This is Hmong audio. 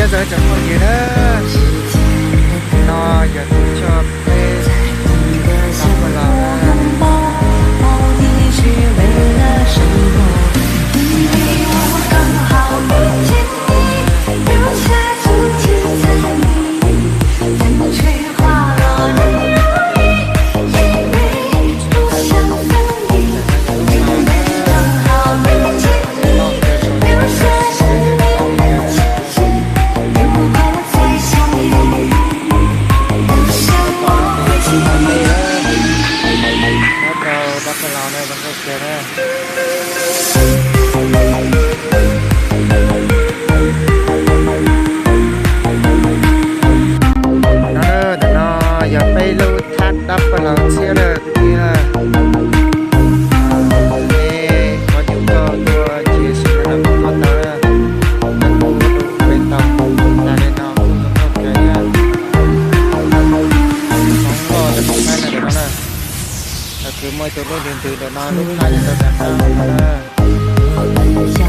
Sawv daws tsoom phooj ywg na, no yog tus choj peb dab paj laug na. Nyob rau dab paj laug na, zoo nkauj kawg na. No, ntawm no yog peb lub thaj dab paj laug txhiab na kwv tij na. Nej qhov nyuj koj tuaj ces sim no kuv tuaj tau na, kuv tuaj pem tau tas li no kuj zoo nkauj kawg thiab. Hmoov loj rau kuv saib na ntawm no na. Lawv kuj muaj ib tug lub ntws ntws ntawm no, lub thaj yog ntawm no na.